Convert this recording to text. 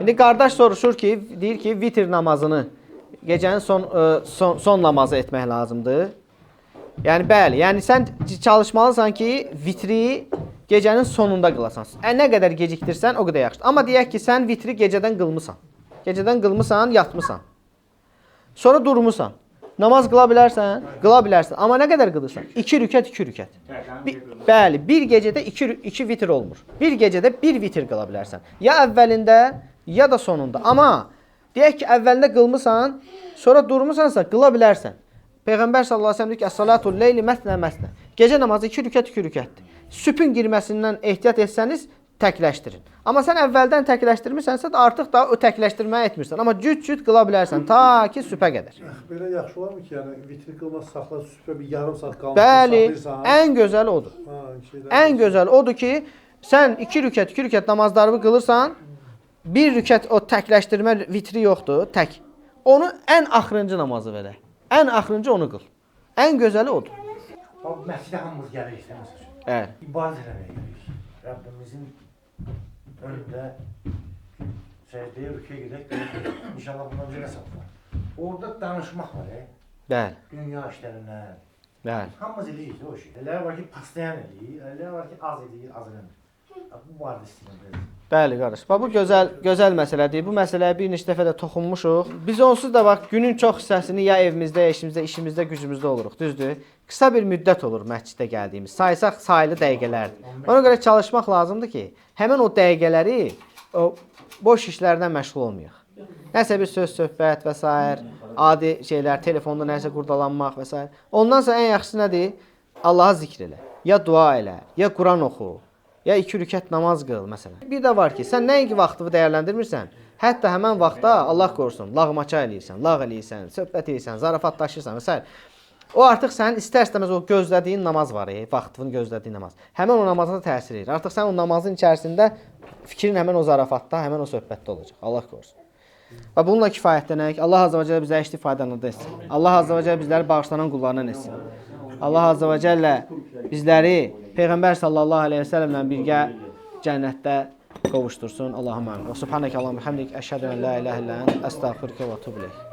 İndi qardaş soruşur ki, deyir ki, vitr namazını gecənin son namazı etmək lazımdır. Yəni bəli, yəni sən çalışmalısan ki, vitri gecənin sonunda qılasan. Nə qədər gecikdirsən, o qədər yaxşıdır. Amma deyək ki, sən vitri gecədən qılmısan. Gecədən qılmısan, yatmısan. Sonra durmusan. Namaz qıla bilərsən? Qıla bilərsən. Amma nə qədər qılırsan? 2 rükət, 2 rükət. Bəli, bir gecədə 2 vitr olmur. Bir gecədə bir vitr qıla bilərsən. Ya əvvəlində, ya da sonunda. Amma deyək ki, əvvəlində qılmısan, sonra durmusansa qıla bilərsən. Peyğəmbər sallallahu əleyhi və səlləm deyir ki, "Əs-salatul leyli məsnə məsnə." Gecə namazı 2 rükət, 2 rükətdir. Sübhün girməsindən ehtiyat etsəniz təkləşdirin. Amma sən əvvəldən təkləşdirmisənsə də artıq da o təkləşdirməyi etmirsən. Amma cüt-cüt qıla bilərsən ta ki sübhə qədər. Belə yaxşı olarmı ki, yəni vitri qılmaz saxla sübhə bir yarım saat qalmış Bəli, saxlayırsan. ən gözəli odur. Ha, şeylər. Ən gözəl odur ki, sən 2 rükət, 2 rükət namazlarını qılırsan, bir rükət o təkləşdirmə vitri yoxdur, tək. Onu ən axırıncı namazı verək. Ən axırıncı onu qıl. Ən gözəli odur. Bax, məscidə hamımız gəlirik, məsəl üçün. Bəli. İbadət eləməyə gəlirik. Rəbbimizin önündə səcdəyə, rüküyə gedək, görək. İnşallah bundan bizə nə savab var. Orada danışmaq var, Bəli. Dünya işlərindən. Bəli. Hamımız eləyirik o işi. Elələr var ki, paslayan eləyir, elələr var ki, az eləyir, az eləmir. Bu barədə istəyirəm biraz. Bəli qardaş. Bax bu gözəl gözəl məsələdir. Bu məsələyə bir neçə dəfə də toxunmuşuq. Biz onsuz da bax günün çox hissəsini ya evimizdə, ya işimizdə, işimizdə, gücümüzdə oluruq, düzdür? Qısa bir müddət olur məsciddə gəldiyimiz. Saysaq sayılı dəqiqələrdir. Ona görə çalışmaq lazımdır ki, həmin o dəqiqələri o boş işlərdən məşğul olmayaq. Nəsə bir söz, söhbət və sair, adi şeylər, telefonda nəsə qurdalanmaq və sair. Ondansa ən yaxşısı nədir? Allahı zikr elə. Ya dua elə, ya Quran oxu. Ya 2 rükət namaz qıl məsələn. Bir də var ki, sən nəinki vaxtını dəyərləndirmirsən, hətta həmin vaxtda Allah qorusun, lağmaça eləyirsən, lağ eləyirsən, söhbət eləyirsən, zarafatlaşırsan və s. O artıq sənin istər-istəməz o gözlədiyin namaz var, vaxtını gözlədiyin namaz. Həmin o namaza da təsir edir. Artıq sən o namazın içərisində fikrin həmin o zarafatda, həmin o söhbətdə olacaq. Allah qorusun. Və bununla kifayətlənək. Allah azza və cəllə bizə işli faydalı etsin. Allah azza və cəllə bizləri bağışlanan qullarından etsin. Allah azza və cəllə bizləri Peyğəmbər sallallahu əleyhi və səlləmlə birgə cənnətdə qovuşdursun. Allahumma amin. Və subhanəkə Allahumma hamdik, əşhədu en la ilahe illə ent, əstəğfiruke və etûbü ileyk.